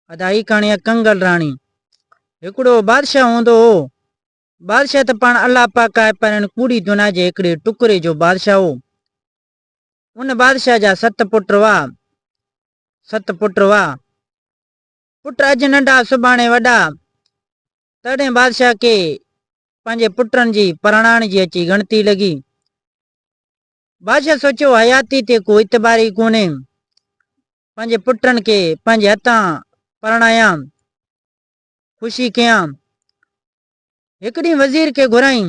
ادا هي ڪهاڻي آهي ڪنگل راڻي. هڪڙو بادشاهه هوندو هو. بادشاهه ته پاڻ الله پاڪ آهي پر هن ڪوڙي دنيا جي هڪڙي ٽڪري جو بادشاهه هو. ان بادشاهه جا ست پٽ هئا. ست پٽ هئا. پٽ اڄ ننڍا سڀاڻي وڏا. تڏهن بادشاهه کي پنهنجي پٽن جي پرڻائڻ جي اچي ڳڻتي لڳي. بادشاهه سوچيو حياتي تي ڪو اعتبار ئي ڪونهي. پنهنجي پٽن کي پنهنجي هٿان پرڻايان، خوشي ڪيان. هڪ ڏينهن وزير کي گهرايائين.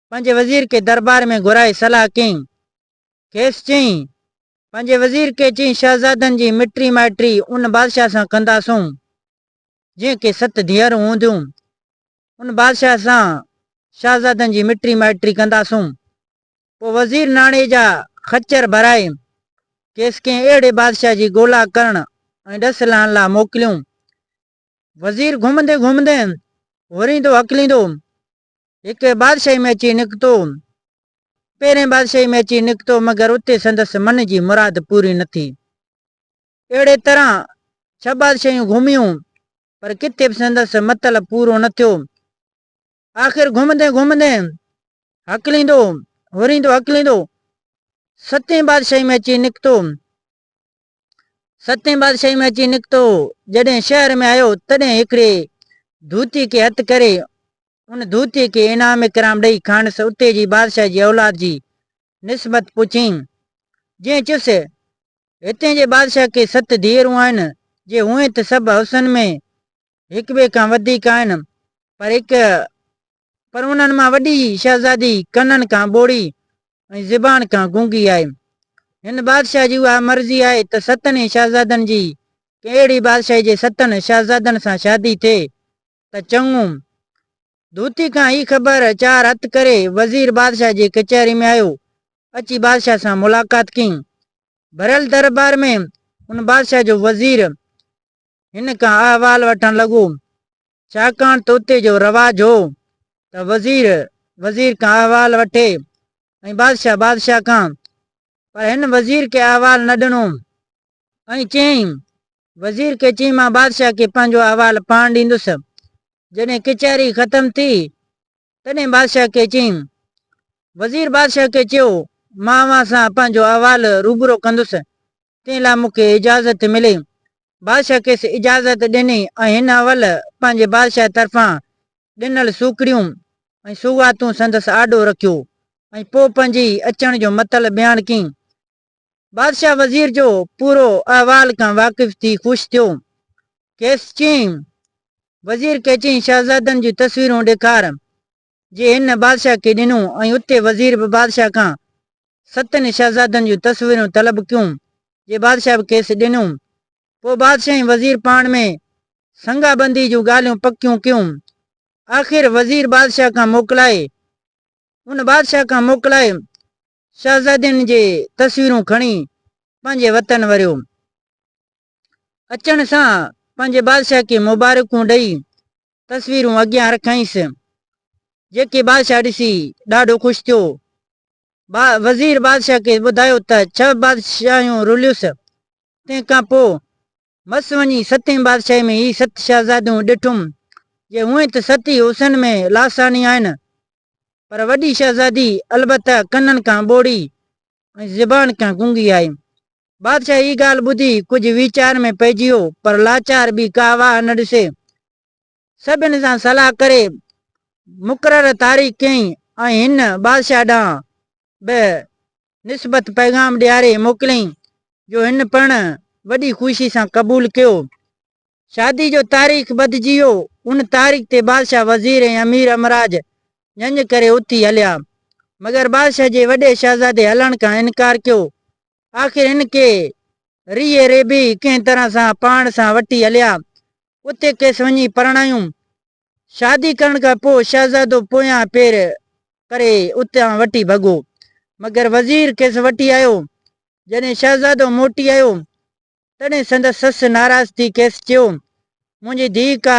پنهنجي وزير کي دربار ۾ گهرائي صلاح ڪيائين. کيس چيائين، پنهنجي وزير کي چيائين شهزادن جي مٽي مائٽي ان بادشاهه سان ڪنداسون، جنهن کي ست ڌيئرون هونديون. ان بادشاهه سان شهزادن جي مٽي مائٽي ڪنداسون. پوء وزير ناڻي جا خچر ڀرائي کيس ڪنهن اهڙي بادشاهه جي ڳولا ڪرڻ ۽ ڏس لهڻ لاء موڪليون. وزير گهمندي گهمندي، هوريندو هڪليندو هڪ بادشاهي ۾ اچي نڪتو. پهرين بادشاهي ۾ اچي نڪتو، مگر اتي سندس من جي مراد پوري نه ٿي. اهڙي طرح ڇهه بادشاهيون گهميون، پر ڪٿي به سندس مطلب پورو نه ٿيو. آخر گهمندي گهمندي، هڪليندو، هوريندو هڪليندو، ستين بادشاهي ۾ اچي نڪتو. ستين بادشاهي ۾ اچي نڪتو. جڏهن شهر ۾ آيو، تڏهن هڪڙي ڌوتي کي هٿ ڪري، ان ڌوتي کي انعام اڪرام ڏئي کانئس اتي جي بادشاهه جي اولاد جي نسبت پڇيائين. جنهن چيس، هتي جي بادشاهه کي ست ڌيئرون آهن، جي هونئن ته سڀ حسن ۾ هڪٻئي کان وڌيڪ آهن، پر هڪ پر انهن مان وڏي شهزادي ڪنن کان ٻوڙي ۽ زبان کان گونگي آهي. هن بادشاهه جي اها مرضي آهي ته ستن ئي شهزادن جي ڪنهن اهڙي بادشاهي جي ستن شهزادن سان شادي ٿئي ته چڱو. ڌوتي کان هي خبر چار هٿ ڪري وزير بادشاهه جي ڪچهري ۾ آيو. اچي بادشاهه سان ملاقات ڪيائين. ڀريل دربار ۾ ان بادشاهه جو وزير هن کان احوال وٺڻ لڳو. ڇاڪاڻ ته اتي جو رواج هو ته وزير، وزير کان احوال وٺي ۽ بادشاهه بادشاهه کان، پر هن وزير کي احوال نه ڏنو ۽ چيائين، وزير کي چيائين مان بادشاهه کي پنهنجو احوال پاڻ ڏيندس. جڏهن ڪچهري ختم ٿي، تڏهن بادشاهه کي چيائين. وزير بادشاهه کي چيو، مان اوهان سان پنهنجو احوال روبرو ڪندس، تنهن لاء مون کي اجازت ملي. بادشاهه کيس اجازت ڏني ۽ هن اول پنهنجي بادشاهه طرفان ڏنل سوکڙيون ۽ سوغاتون سندس آڏو رکيو ۽ پوء پنهنجي اچڻ جو مطلب بيان ڪيائين. بادشاهه وزير جو پورو احوال کان واقف ٿي خوش ٿيو. کيس چيائين، وزير کي چيائين شهزادن جون تصويرون ڏيکار. جي هن بادشاهه کي ڏنو ۽ اتي وزير به بادشاهه کان ستن شهزادن جون تصويرون طلب ڪيون، جي بادشاهه به کيس ڏنيون. پوء بادشاهه ۽ وزير پاڻ ۾ سنگابندي جون ڳالهيون پڪيون ڪيون. آخر وزير بادشاهه کان موڪلائي، ان بادشاهه کان موڪلائي شهزادين جي تصويرون کڻي پنهنجي وطن وريو. اچڻ سان پنهنجي بادشاهه کي مبارڪون ڏئي تصويرون اڳيان رکيائينس، جيڪي بادشاهه ڏسي ڏاڍو خوش ٿيو. وزير بادشاهه کي ٻڌايو ته ڇهه بادشاهيون رليس، تنهن کان پوء مس وڃي ستين بادشاهي ۾ هي ست شهزاديون ڏٺم، جي هونئن ته ست ئي حسن ۾ لاثاني آهن، پر وڏي شهزادي البته ڪنن کان ٻوڙي ۽ زبان کان گونگي آهي. بادشاهه هي ڳالهه ٻڌي ڪجهه ويچار ۾ پئجي ويو، پر لاچار ٻي ڪا واهه نه ڏسي، سڀن سان صلاح ڪري مقرر تاريخ ڪيائين ۽ هن بادشاهه ڏانهن به نسبت پيغام ڏياري موڪليائين، جو هن پڻ وڏي خوشي سان قبول ڪيو. شادي جو تاريخ ٻڌجي ويو. ان تاريخ تي بادشاهه، وزير ۽ امير امراج ڄڃ ڪري اٿي هليا. مگر بادشاهه جي وڏي شهزادي هلڻ کان انڪار ڪيو. آخر هن کي ريهي ريبي ڪنهن طرح سان پاڻ سان وٺي هليا. اتي کيس وڃي پرڻايون. شادي ڪرڻ کان پوء شهزادو پويان پير ڪري اتان وٺي ڀڳو. مگر وزير کيس وٺي آيو. جڏهن شهزادو موٽي آيو، تڏهن سندس سس ناراض ٿي کيس چيو، منهنجي ڌيء ڪا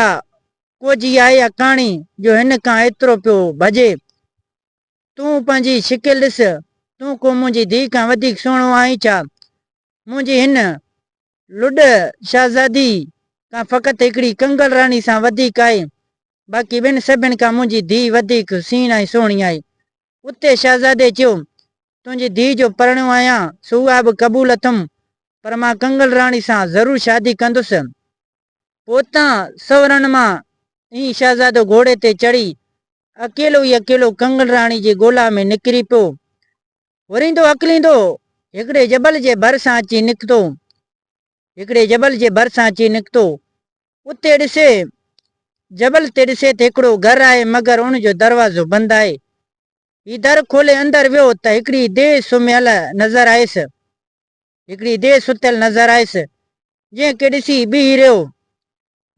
ڪوجهي آهي يا ڪاڻي جو هن کان ايترو پيو ڀڄي؟ تون پنهنجي شڪل ڏس، تون ڪو منهنجي ڌيء کان وڌيڪ سهڻو آهين ڇا؟ منهنجي هن لڏ شهزادي. کان فقط هڪڙي ڪنگل راڻي سان وڌيڪ آهي، باقي ٻين سڀن کان منهنجي ڌيء وڌيڪ حسين ۽ سهڻي آهي. اتي شهزادي چيو، تنهنجي ڌيء جو پرڻيو آهيان، سو اها به قبول اٿم، پر مان ڪنگل راڻي سان ضرور شادي ڪندس. پوء اتان سورن مان هي شهزادو گهوڙي تي چڙهي اڪيلو ئي اڪيلو ڪنگل راڻي جي ڳولا ۾ نڪري پيو. وريندو اڪليندو هڪڙي جبل جي ڀرسان اچي نڪتو. هڪڙي جبل جي ڀرسان اچي نڪتو. اتي ڏسي، جبل تي ڏسي ته هڪڙو گهر آهي، مگر ان جو دروازو بند آهي. هي در کولي اندر ويو ته هڪڙي ديهه سمهيل نظر آيس. هڪڙي ديهه ستل نظر آيس، جنهن کي ڏسي بيهي رهيو.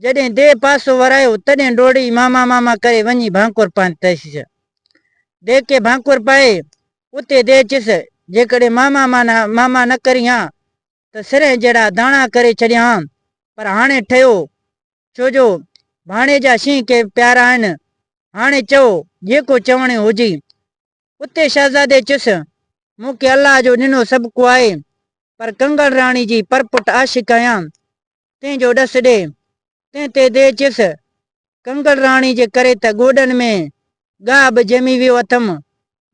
جڏهن ديهه پاسو ورايو، تڏهن ڊوڙي ماما ماما ڪري وڃي ڀانڪر پاتس. ديهه کي ڀانڪر پائي، اتي ديهه چيس، جيڪڏهن ماما ماما نه ڪرين ها ته سرهين جهڙا داڻا ڪري ڇڏيان ها، پر هاڻي ٺهيو، ڇو جو ڀاڻيجا شينهن کي پيارا آهن. هاڻي چئو، جيڪو چوڻيو هجي. اتي شهزادي چيس، مون کي الله جو ڏنو سڀ ڪو آهي، پر ڪنگل راڻي جي پرپٺ عاشق آهيان، تنهن جو ڏس ڏي. تنهن تي ديهه چيس، ڪنگل راڻي جي ڪري ته گوڏن ۾ گاهه به ڄمي ويو اٿم.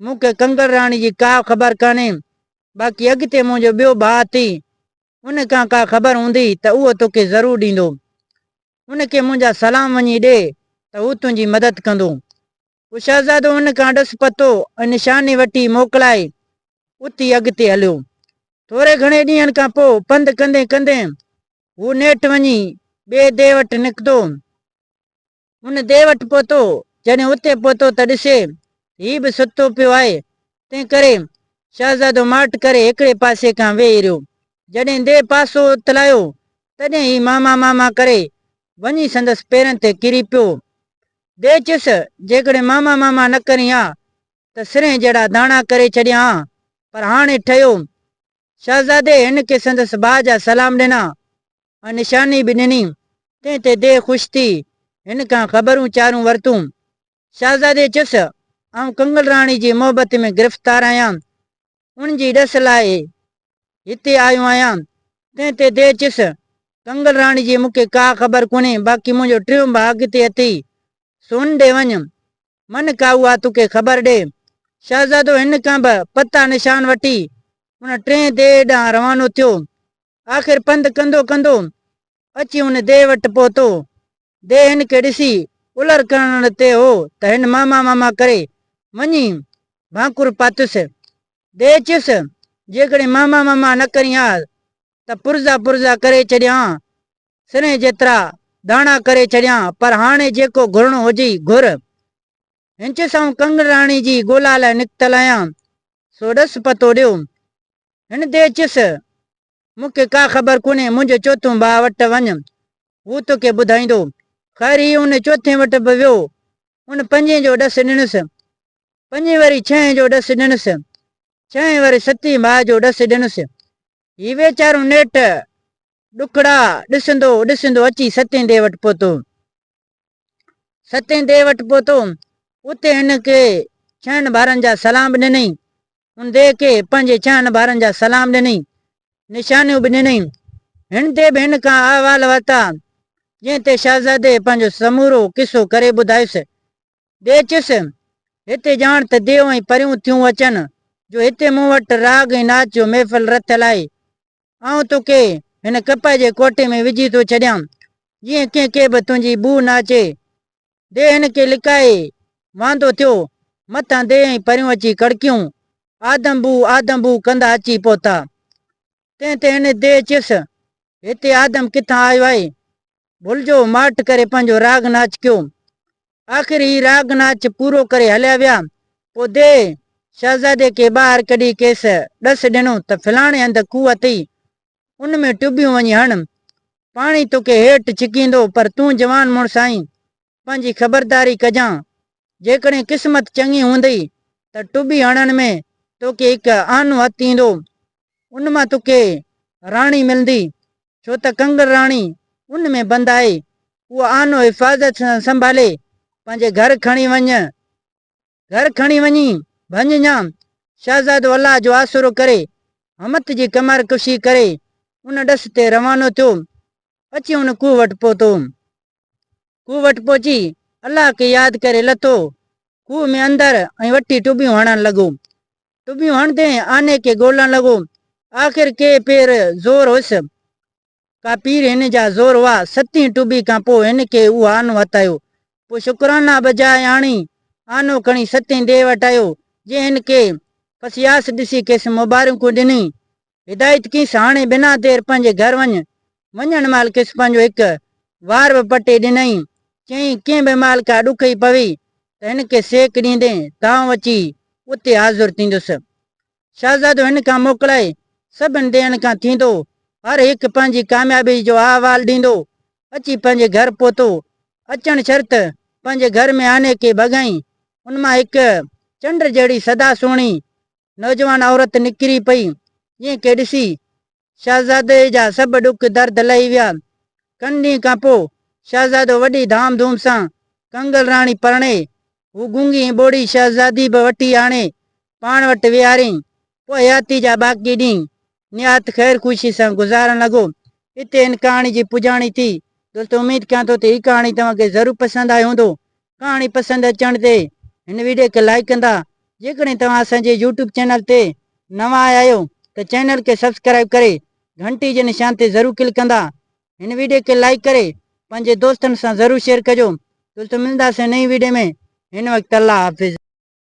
مون کي ڪنگل راڻي جي ڪا خبر ڪانهي، باقي اڳتي منهنجو ٻيو ڀاء اٿئي، ان کان ڪا خبر هوندي ته اهو توکي ضرور ڏيندو. ان کي منهنجا سلام وڃي ڏي ته هو تنهنجي مدد ڪندو. پوء شهزادو ان کان ڏس پتو ۽ نشاني وٺي موڪلائي اٿي اڳتي هليو. ٿوري گهڻي ڏينهن کان پوء پنڌ ڪندين ڪندين هو نيٺ وڃي ٻئي ديهه وٽ نڪتو. ان ديهه وٽ پهتو، جڏهن اتي پهتو ته ڏسي هي به ستو پيو آهي، تنهن ڪري شهزادو ماٺ ڪري هڪڙي پاسي کان ويهي رهيو. جڏهن ديهه پاسو اٿلايو، تڏهن هي ماما ماما ڪري وڃي سندس پيرن تي ڪري پيو. ديهه چيس، جيڪڏهن ماما ماما نه ڪرين ها ته سرهين جهڙا داڻا ڪري ڇڏيان ها، پر هاڻي ٺهيو. شهزادي هن کي سندس ڀاء جا سلام ڏنا ۽ نشاني به ڏني، تنهن تي ديهه خوش ٿي هن کان خبرون چارون ورتون. شهزادي چيس، آئون ڪنگل راڻي جي محبت ۾ گرفتار آهيان، ان جي ڏس لاء هتي آيو آهيان. تنهن تي ديهه چيس، ڪنگل راڻي جي مون کي ڪا خبر ڪونهي، باقي منهنجو ٽيون ڀاء اڳتي اٿئي، سو ان ڏي وڃ. من ڪا اها توکي خبر ڏي. شهزادو هن کان به پتا نشان وٺي ان ٽئين ديهه ڏانهن روانو ٿيو. آخر پنڌ ڪندو ڪندو اچي ان ديهه وٽ پهتو. ديهه هن کي ڏسي الر ڪرڻ تي هو ته هن ماما ماما ڪري وڃي ڀانڪر پاتس. ديهه چيس، جيڪڏهن ماما ماما نه ڪرين ها ته پرزا پرزا ڪري ڇڏيان ها. سرهين جيترا داڻا ڪري ڇڏيان، پر هاڻي جيڪو گهرڻو هجئي گهر. هن چيس آئون ڪنگڻ راڻي جي ڳولا لاء نڪتل آهيان، سو ڏس پتو ڏيو. هن ديهه چيس، مون کي ڪا خبر ڪونهي، منهنجي چوٿون ڀاء وٽ وڃ، هو توکي ٻڌائيندو. خير هي ان چوٿين وٽ به ويو، ان پنجين جو ڏس ڏنس. پنجين وري ڇهين جو ڏس ڏنس. ڇهين وري ستين ڀاء جو ڏس ڏنس. هي ويچارو نيٺ ڏکڙا ڏسندو ڏسندو اچي ستين ديهه وٽ پهتو. ستين ديهه وٽ پهتو، اتي هن کي ڇهن ڀائرن جا سلام به ڏنائين. ان ديهه کي پنهنجي ڇهن ڀائرن جا سلام ڏنائين، نشانيون به ڏنائين. هن ديهه به هن کان احوال ورتا، جنهن تي شهزادي پنهنجو سمورو قصو ڪري ٻڌايس. ديهه چيس، هتي ڄاڻ ته ديو ۽ پريون ٿيون اچن، جو هتي مون وٽ راڳ ۽ ناچ جو محفل رٿيل آهي. آئون توکي هن ڪپهه جي ڪوٽي ۾ وجهي ٿو ڇڏيان، جيئن ڪنهن کي به تنهنجي بوء نه اچي. ديهه هن کي لڪائي واندو ٿيو، مٿان ديهه ۽ پريون اچي ڪڙڪيون، آدم بوء آدم بوء ڪندا اچي پهتا. تنهن تي هن ديهه چيس، هتي آدم ڪٿان آيو آهي؟ ڀلجو ماٺ ڪري پنهنجو راڳ ناچ ڪيو. آخر هي راڳ ناچ پورو ڪري هليا ويا. پوء ديهه شهزادي کي ٻاهر ڪڍي کيس ڏس ڏنو ته فلاڻي هنڌ کوهه اٿئي، ان ۾ ٽٻيون وڃي هڻ. پاڻي توکي هيٺ ڇڪيندو، پر تون جوان مڙس آهين، پنهنجي خبرداري ڪجان. جيڪڏهن قسمت چڱي هوندئي ته ٽٻي هڻڻ ۾ توکي هڪ آنو هٿ ايندو، ان مان توکي راڻي ملندي، ڇو ته ڪنگل راڻي ان ۾ بند آهي. اهو آنو حفاظت سان سنڀالي پنهنجي گهر کڻي وڃ. گهر کڻي وڃي ڀڃجان. شهزادو الله جو آسرو ڪري، همت جي ڪمر ڪشي ڪري ان ڏس تي روانو ٿيو. اچي ان کوهه وٽ پهتو. کوهه وٽ پهچي الله کي ياد ڪري لٿو. کوهه ۾ اندر ۽ وٺي ٽٻيون هڻڻ لڳو. ٽٻيون هڻندي آني کي ڳولڻ لڳو. آخر ڪي پير زور هيس. ڪا پير هن جا زور هئا. ستين ٽٻي کان پوء هن کي اهو آنو هٿ آيو. پوء شڪرانا بجاء آڻي آنو کڻي ستين ديهه وٽ آيو، جنهن هن کي پسياس ڏسي کيس مبارڪون ڏني. هدايت ڪيس، هاڻي بنا دير پنهنجي گهر وڃ. وڃڻ مهل کيس پنهنجو هڪ وار به پٽي ڏنائين. چيائين، ڪنهن به مهل ڪا ڏکئي پوي ته هن کي سيڪ ڏيندين ته آئون اچي اتي حاضر ٿيندس. شهزادو هن کان موڪلائي سڀن ڏيهن کان ٿيندو، هر هڪ پنهنجي ڪاميابي جو احوال ڏيندو، اچي پنهنجي گهر پهتو. اچڻ شرط پنهنجي گهر ۾ آني کي ڀڳائين. ان مان هڪ چنڊ جهڙي سدا سهڻي نوجوان عورت نڪري پئي، جنهن کي ڏسي شهزادي جا سڀ ڏک درد لهي ويا. ڪن ڏينهن کان پوء شهزادو وڏي ڌام ڌوم سان ڪنگل راڻي پرڻي، هو گونگي ۽ ٻوڙي شهزادي به وٺي آڻي پاڻ وٽ ويهاريائين. پوء حياتي جا باقي ڏينهن نهايت خير خوشي سان گذارڻ لڳو. اتي هن ڪهاڻي جي پڄاڻي ٿي. دوستو اميد ڪيان ٿو ته هي ڪهاڻي توهان کي ضرور پسند آئي هوندو. ڪهاڻي پسند اچڻ تي هن ويڊيو کي لائيڪ ڪندا. جيڪڏهن توهان اسان جي يوٽيوب چينل تي نوان آيا آهيو ته چينل کي سبسڪرائيب ڪري گهنٽي جي نشان تي ضرور ڪلڪ ڪندا. هن ويڊيو کي لائيڪ ڪري پنهنجي دوستن سان ضرور شيئر ڪجو. دوستو ملنداسين نئين ويڊيو ۾ هن وقت الله حافظ.